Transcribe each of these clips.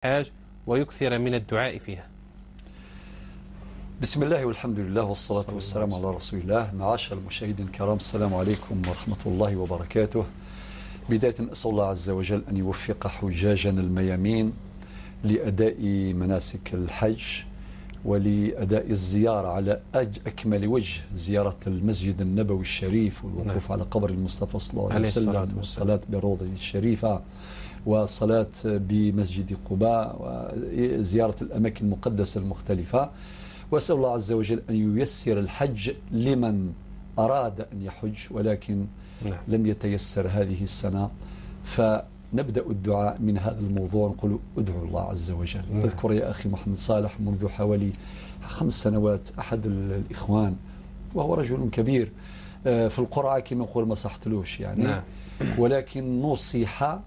الحاج ويكثر من الدعاء فيها. بسم الله والحمد لله والصلاة والسلام على رسول الله. معاشر المشاهدين الكرام، السلام عليكم ورحمة الله وبركاته. بداية أسأل الله عز وجل أن يوفق حجاجنا الميامين لأداء مناسك الحج ولأداء الزيارة على أكمل وجه، زيارة المسجد النبوي الشريف والوقوف على قبر المصطفى صلى الله عليه وسلم، والصلاة بالروضة الشريفة، والصلاة بمسجد قباء، وزيارة الأماكن المقدسة المختلفة. وأسأل الله عز وجل أن ييسر الحج لمن أراد أن يحج ولكن لم يتيسر هذه السنة. فنبدأ الدعاء من هذا الموضوع، نقول ادعوا الله عز وجل. تذكر يا أخي محمد صالح منذ حوالي 5 سنوات أحد الإخوان وهو رجل كبير في القرعة كما نقول ما صحتلوش يعني، ولكن نصيح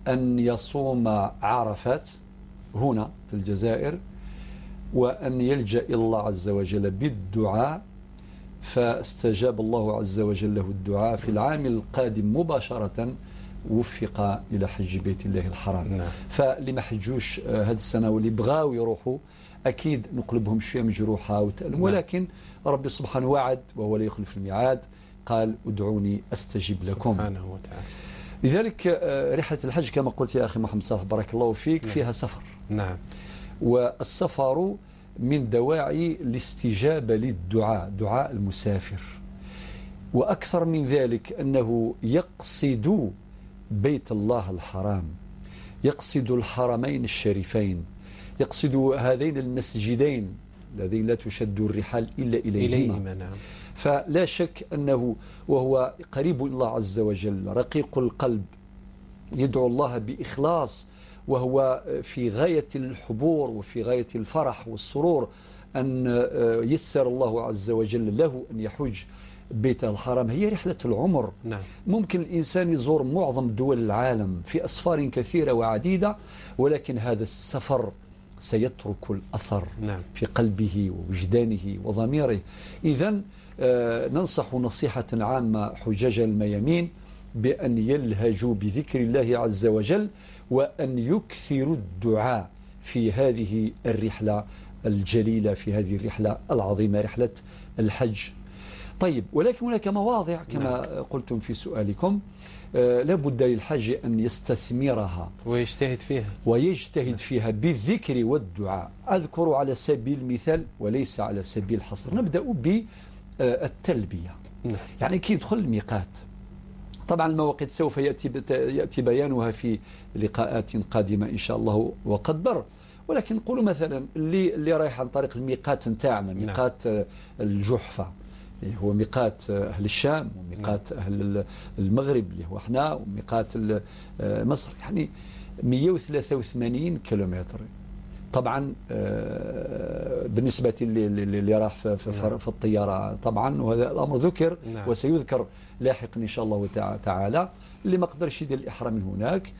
أن يصوم عرفات هنا في الجزائر وأن يلجأ إلى الله عز وجل بالدعاء، فاستجاب الله عز وجل له الدعاء. في العام القادم مباشرة وفق إلى حج بيت الله الحرام. فاللي ما حجوش هذه السنة واللي بغاو يروحوا أكيد نقلبهم شوية مجروحة وتألم، ولكن ربي سبحانه وعد وهو لا يخلف الميعاد، قال ادعوني أستجب لكم سبحانه وتعالى. لذلك رحلة الحج كما قلت يا أخي محمد صالح بارك الله فيك فيها سفر. والسفر من دواعي الاستجابة للدعاء، دعاء المسافر. وأكثر من ذلك أنه يقصد بيت الله الحرام، يقصد الحرمين الشريفين، يقصد هذين المسجدين الذين لا تشد الرحال إلا إليهما. فلا شك أنه وهو قريب الله عز وجل، رقيق القلب، يدعو الله بإخلاص، وهو في غاية الحبور وفي غاية الفرح والسرور أن يسر الله عز وجل له أن يحج بيت الحرام. هي رحلة العمر. ممكن الإنسان يزور معظم دول العالم في أسفار كثيرة وعديدة، ولكن هذا السفر سيترك الأثر في قلبه ووجدانه وضميره. إذن ننصح نصيحة عامة حجاج الميامين بأن يلهجوا بذكر الله عز وجل وأن يكثروا الدعاء في هذه الرحلة الجليلة، في هذه الرحلة العظيمة، رحلة الحج. طيب، ولكن هناك مواضع كما قلتم في سؤالكم لا بد للحج أن يستثمرها ويجتهد فيها، ويجتهد فيها بالذكر والدعاء. أذكر على سبيل المثال وليس على سبيل الحصر. نبدأ بالتلبية. يعني كي يدخل الميقات، طبعا المواقيت سوف يأتي بيانها في لقاءات قادمة إن شاء الله وقدر، ولكن نقول مثلا اللي رايح عن طريق الميقات نتاعنا، ميقات الجحفة اللي هو ميقات أهل الشام، وميقات أهل المغرب اللي هو احنا، وميقات مصر، يعني 183 كيلومتر. طبعا بالنسبة اللي راح في الطيارة طبعا، وهذا الأمر ذكر وسيذكر لاحقا إن شاء الله تعالى. اللي ما قدرش يدير الإحرام من هناك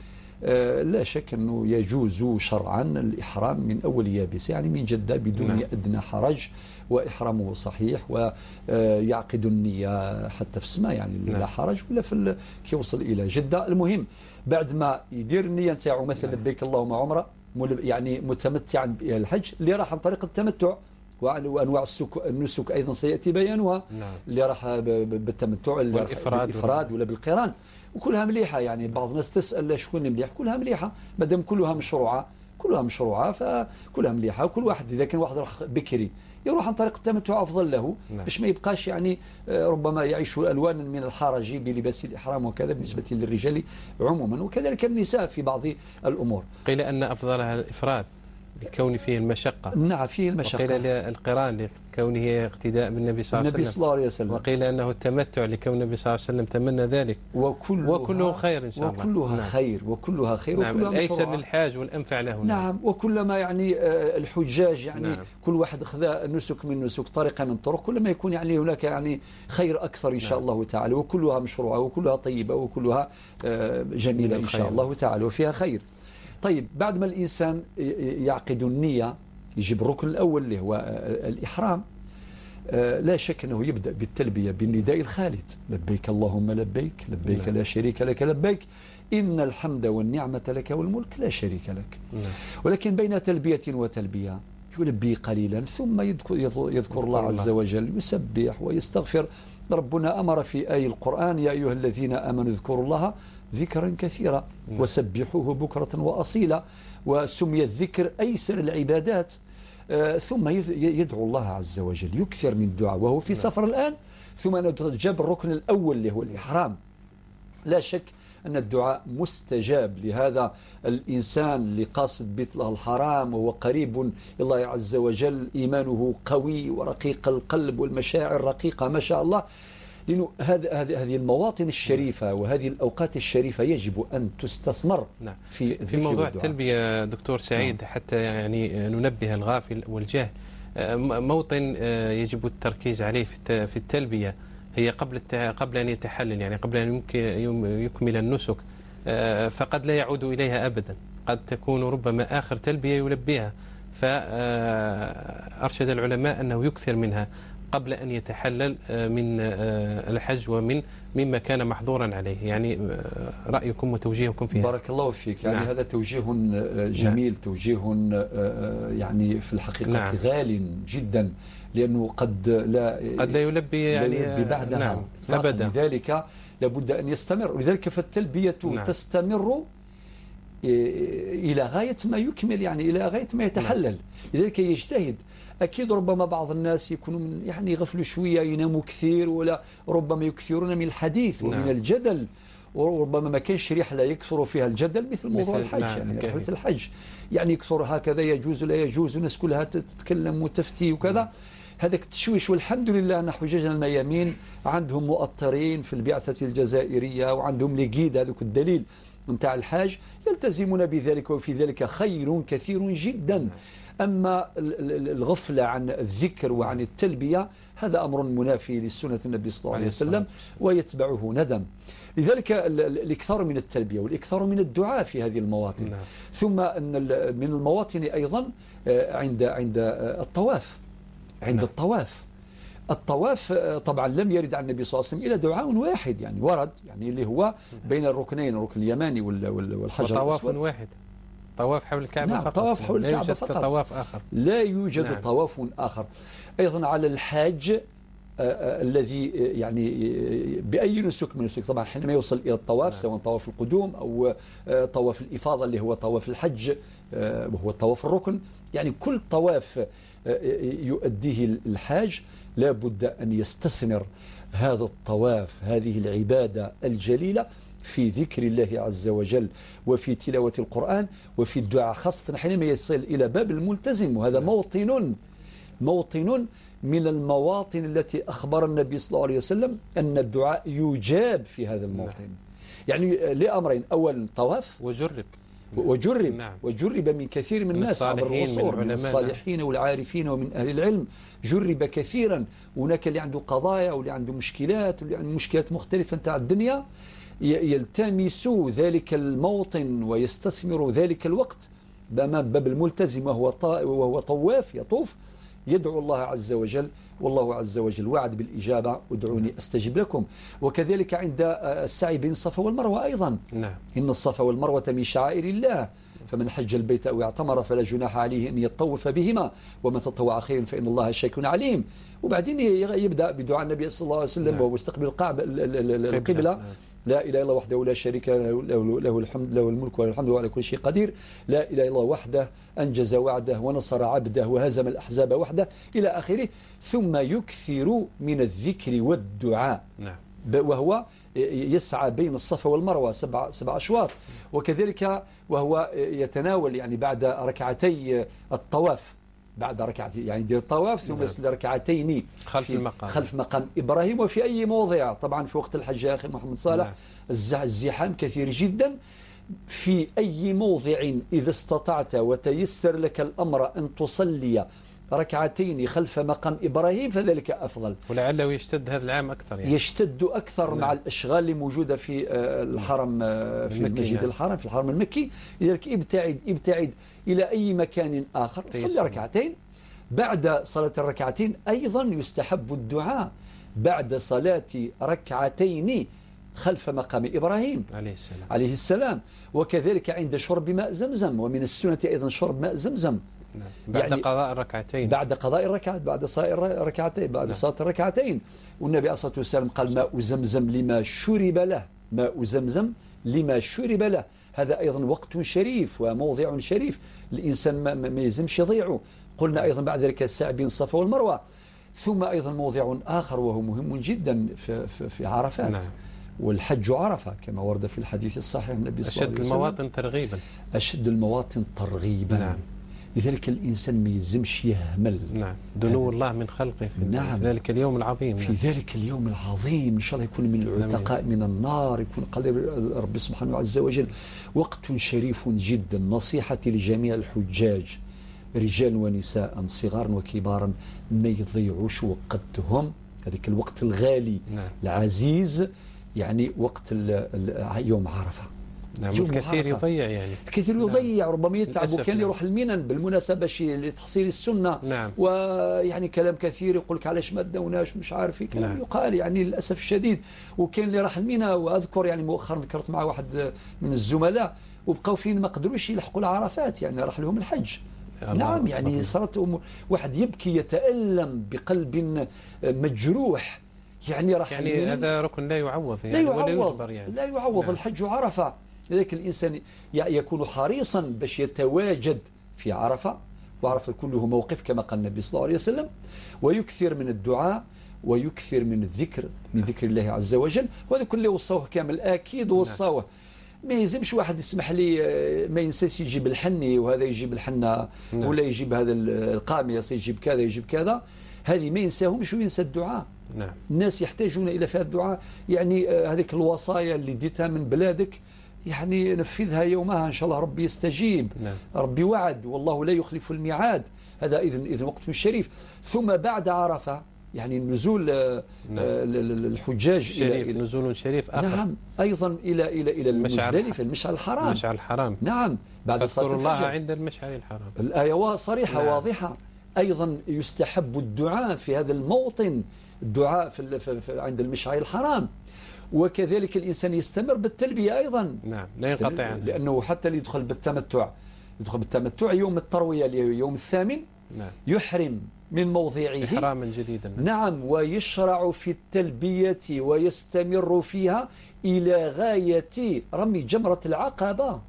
لا شك أنه يجوز شرعا الإحرام من أول يابس، يعني من جدة بدون أدنى حرج، وإحرامه صحيح، ويعقد النية حتى في السماء، يعني لا حرج، ولا في كي يوصل إلى جدة. المهم بعد ما يدير النية نتاعو مثلا لبيك اللهم عمرة، يعني متمتعا بالحج، اللي راح عن طريق التمتع وانواع النسك ايضا سياتي بيانها. اللي راح بالتمتع، اللي راح بالافراد ولا بالقران، وكلها مليحه. يعني بعض الناس تسال شكون مليح، كلها مليحه ما دام كلها مشروعه، كلها مشروعه فكلها مليحه. وكل واحد اذا كان واحد راح بكري يروح عن طريق التمتع افضل له، باش ما يبقاش يعني ربما يعيش الوان من الحرج بلباس الاحرام وكذا بالنسبه للرجال عموما، وكذلك النساء في بعض الامور. قيل ان افضلها الافراد لكون فيه المشقة. نعم فيه المشقة. وقيل القران لكونه اقتداء بالنبي صلى الله عليه وسلم. النبي صلى الله عليه وسلم. وقيل أنه التمتع لكون النبي صلى الله عليه وسلم تمنى ذلك. وكله خير إن شاء الله. وكلها خير، وكلها خير. وكلها الأيسر للحاج والأنفع له. نعم. وكلما يعني الحجاج يعني كل واحد خذا نسك من نسك، طريقة من طرق، كلما يكون يعني هناك يعني خير أكثر إن شاء الله تعالى. وكلها مشروعة وكلها طيبة وكلها جميلة إن شاء الله تعالى وفيها خير. طيب، بعد ما الإنسان يعقد النية يجيب الركن الأول اللي هو الإحرام. لا شك أنه يبدأ بالتلبية بالنداء الخالد: لبيك اللهم لبيك، لبيك لا شريك لك لبيك، إن الحمد والنعمة لك والملك لا شريك لك. ولكن بين تلبية وتلبية يلبي قليلا، ثم يذكر الله عز وجل، يسبح ويستغفر. ربنا أمر في آي القرآن: يا أيها الذين آمنوا اذكروا الله ذكرا كثيرا وسبحوه بكرة وأصيلا. وسمي الذكر أيسر العبادات. ثم يدعو الله عز وجل، يكثر من الدعاء وهو في سفر الآن. ثم جاب الركن الأول اللي هو الإحرام. لا شك أن الدعاء مستجاب لهذا الإنسان اللي قاصد بيت الله الحرام وهو قريب إلى الله عز وجل، إيمانه قوي ورقيق القلب والمشاعر رقيقة ما شاء الله. لأنه هذه المواطن الشريفة وهذه الأوقات الشريفة يجب أن تستثمر. نعم. في موضوع التلبية دكتور سعيد، حتى يعني ننبه الغافل والجاهل، موطن يجب التركيز عليه في التلبية هي قبل أن يتحلل، يعني قبل أن يكمل النسك، فقد لا يعود إليها أبدا، قد تكون ربما آخر تلبية يلبيها. فأرشد العلماء أنه يكثر منها قبل أن يتحلل من الحج ومن مما كان محظورا عليه. يعني رأيكم وتوجيهكم فيها. بارك الله فيك. يعني هذا توجيه جميل، توجيه يعني في الحقيقة غال جدا، لأنه قد لا يلبي يعني لا يلبي بعدها. أبدا. لذلك لابد أن يستمر، ولذلك فالتلبية تستمر إلى غاية ما يكمل، يعني إلى غاية ما يتحلل. لذلك يجتهد. أكيد ربما بعض الناس يكونوا يعني يغفلوا شوية، يناموا كثير، ولا ربما يكثرون من الحديث ومن الجدل، وربما ما كانش رحلة يكثر فيها الجدل مثل موضوع الحج. يعني رحلة الحج يعني يكثر هكذا، يجوز لا يجوز، والناس كلها تتكلم وتفتي وكذا. هذاك التشويش. والحمد لله أن حجاجنا الميامين عندهم مؤطرين في البعثة الجزائرية، وعندهم les guides، هذوك الدليل نتاع الحاج، يلتزمون بذلك، وفي ذلك خير كثير جدا. أما الغفلة عن الذكر وعن التلبية هذا أمر منافي لسنة النبي صلى الله عليه وسلم ويتبعه ندم. لذلك الإكثار من التلبية والإكثار من الدعاء في هذه المواطن. ثم أن من المواطن أيضا عند الطواف، عند الطواف. الطواف طبعا لم يرد عن النبي صلى الله عليه وسلم إلى دعاء واحد، يعني ورد يعني اللي هو بين الركنين، الركن اليماني والحجر الأسود، طواف واحد، طواف حول الكعبة فقط. طواف حول الكعبة فقط، طواف آخر لا يوجد. طواف آخر. أيضا على الحاج الذي يعني بأي نسك من نسك، طبعا حينما يوصل إلى الطواف، سواء طواف القدوم أو طواف الإفاضة اللي هو طواف الحج وهو طواف الركن، يعني كل طواف يؤديه الحاج لا بد أن يستثمر هذا الطواف، هذه العبادة الجليلة، في ذكر الله عز وجل وفي تلاوة القرآن وفي الدعاء، خاصة حينما يصل إلى باب الملتزم. وهذا موطن من المواطن التي أخبر النبي صلى الله عليه وسلم أن الدعاء يجاب في هذا الموطن. يعني لأمرين: أولا طواف، وجرب وجرب من كثير من الناس عبر العصور، من الصالحين والعارفين ومن أهل العلم، جرب كثيرا. هناك اللي عنده قضايا واللي عنده مشكلات واللي عنده مشكلات مختلفة نتاع الدنيا، يلتمس ذلك الموطن ويستثمر ذلك الوقت أمام باب الملتزم وهو طواف يطوف، يدعو الله عز وجل، والله عز وجل وعد بالإجابة: ادعوني أستجب لكم. وكذلك عند السعي بين الصفا والمروة أيضا. إن الصفا والمروة من شعائر الله، فمن حج البيت أو اعتمر فلا جناح عليه أن يطوف بهما، ومن تطوع خيرا فإن الله شاكر عليم. وبعدين يبدأ بدعاء النبي صلى الله عليه وسلم وهو مستقبل القبلة: لا إله إلا الله وحده لا شريك له، له الحمد له الملك وله الحمد وعلى كل شيء قدير، لا إله إلا الله وحده أنجز وعده ونصر عبده وهزم الأحزاب وحده، إلى آخره. ثم يكثر من الذكر والدعاء. وهو يسعى بين الصفا والمروة سبع أشواط. وكذلك وهو يتناول يعني بعد ركعتي الطواف، بعد ركعتين يعني يدير الطواف ثم يصلي ركعتين خلف مقام إبراهيم، وفي أي موضع. طبعا في وقت الحج يا أخي محمد صالح الزحام كثير جدا، في أي موضع إذا استطعت وتيسر لك الأمر أن تصلي ركعتين خلف مقام إبراهيم فذلك أفضل. ولعله يشتد هذا العام أكثر، يعني يشتد أكثر مع الأشغال اللي موجودة في الحرم، في المسجد الحرام، في الحرم المكي. لذلك ابتعد إلى أي مكان آخر، صلي ركعتين. بعد صلاة الركعتين أيضا يستحب الدعاء بعد صلاة ركعتين خلف مقام إبراهيم عليه السلام، عليه السلام. وكذلك عند شرب ماء زمزم، ومن السنة أيضا شرب ماء زمزم. نعم. بعد يعني قضاء الركعتين، بعد قضاء الركعات، بعد صلاة الركعتين، بعد نعم. صلاة الركعتين. والنبي عليه الصلاة والسلام قال ماء زمزم لما شرب له، ماء زمزم لما شرب له. هذا أيضا وقت شريف وموضع شريف، الإنسان ما يلزمش يضيعه. قلنا أيضا بعد ذلك السعي بين الصفا والمروة. ثم أيضا موضع آخر وهو مهم جدا في عرفات. نعم. والحج عرفة كما ورد في الحديث الصحيح النبي صلى الله عليه وسلم. أشد المواطن ترغيبا، أشد المواطن ترغيبا. نعم. لذلك الإنسان ما يلزمش يهمل. نعم. دنو الله من خلقه في نعم. ذلك اليوم العظيم. في ذلك اليوم العظيم إن شاء الله يكون من العتقاء من النار، يكون قدر ربي سبحانه عز وجل. وقت شريف جدا. نصيحتي لجميع الحجاج رجال ونساء صغارا وكبارا، ما يضيعوش وقتهم، هذاك الوقت الغالي. نعم. العزيز، يعني وقت يوم عرفة. نعم. الكثير يضيع، يعني الكثير يضيع. نعم. ربما يتعب، وكان نعم. يروح المنن بالمناسبة لتحصيل السنة. نعم. ويعني كلام كثير يقول لك علاش ما داوناش مش عارف كلام. نعم. يقال يعني للأسف الشديد. وكان اللي راح المنى، وأذكر يعني مؤخرا ذكرت مع واحد من الزملاء وبقاو فين ما قدروش يلحقوا العرفات، يعني راح لهم الحج. نعم، يعني صارت واحد يبكي يتألم بقلب مجروح، يعني راح يعني هذا ركن لا يعوض، يعني لا يعوض، ولا يجبر، يعني لا يعوض. نعم. الحج عرفة. لذلك الإنسان يكون حريصا باش يتواجد في عرفة، وعرفة كله موقف كما قال النبي صلى الله عليه وسلم، ويكثر من الدعاء ويكثر من الذكر، من ذكر الله عز وجل. وهذا كله وصوه كامل، أكيد وصوه. ما يلزمش واحد يسمح لي ما ينساش يجيب الحني، وهذا يجيب الحنة. نعم. ولا يجيب هذا القاميص، يجيب كذا يجيب كذا، هذه ما ينساهمش وينسى الدعاء. نعم. الناس يحتاجون إلى فيها الدعاء، يعني هذيك الوصايا اللي ديتها من بلادك يعني نفذها يومها إن شاء الله ربي يستجيب. نعم. ربي وعد والله لا يخلف الميعاد. هذا إذن وقت شريف. ثم بعد عرفة يعني النزول. نعم. الحجاج شريف، إلى نزول شريف آخر. نعم، أيضا إلى إلى إلى المزدلفة، المشعر الحرام. المشعر الحرام. نعم، بعد صلاة فاذكروا الله الفجر عند المشعر الحرام. الآية صريحة. نعم. واضحة. أيضا يستحب الدعاء في هذا الموطن، الدعاء في عند المشعر الحرام. وكذلك الإنسان يستمر بالتلبية أيضا. نعم، لا ينقطع عنها، لأنه حتى اللي يدخل بالتمتع، يدخل بالتمتع يوم التروية يوم الثامن. نعم. يحرم من موضعه إحراما جديدا. نعم، ويشرع في التلبية ويستمر فيها إلى غاية رمي جمرة العقبة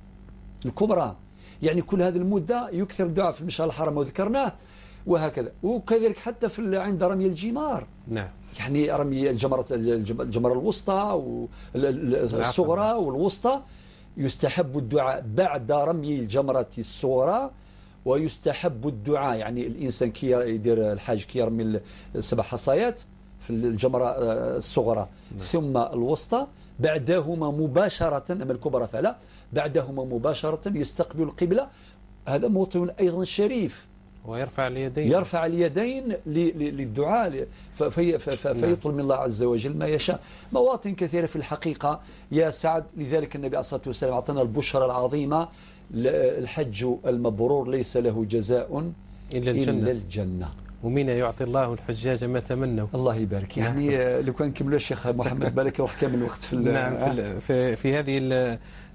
الكبرى. يعني كل هذه المدة يكثر الدعاء في المشعر الحرام وذكرناه، وهكذا. وكذلك حتى في عند رمي الجمار. نعم. يعني رمي الجمرة الوسطى والصغرى والوسطى، يستحب الدعاء بعد رمي الجمرة الصغرى، ويستحب الدعاء يعني الإنسان كي يدير الحاج كي يرمي 7 حصيات في الجمرة الصغرى. نعم. ثم الوسطى، بعدهما مباشرة، أما الكبرى فلا، بعدهما مباشرة يستقبل القبلة. هذا موطن أيضا شريف. ويرفع اليدين، يرفع اليدين للدعاء، فيطلب من الله عز وجل ما يشاء. مواطن كثيرة في الحقيقة يا سعد. لذلك النبي عليه الصلاة والسلام أعطانا البشرى العظيمة، الحج المبرور ليس له جزاء إلا الجنة. إلا الجنة. ومن يعطي الله الحجاج ما تمنوا. الله يبارك. يعني لو كان نكملوا الشيخ محمد بالك يروح كامل الوقت في نعم، في هذه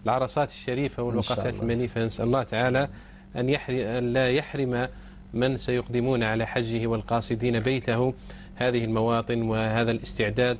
العرصات الشريفة والوقفات المنيفة. نسأل الله تعالى أن لا يحرم من سيقدمون على حجه والقاصدين بيته هذه المواطن وهذا الاستعداد.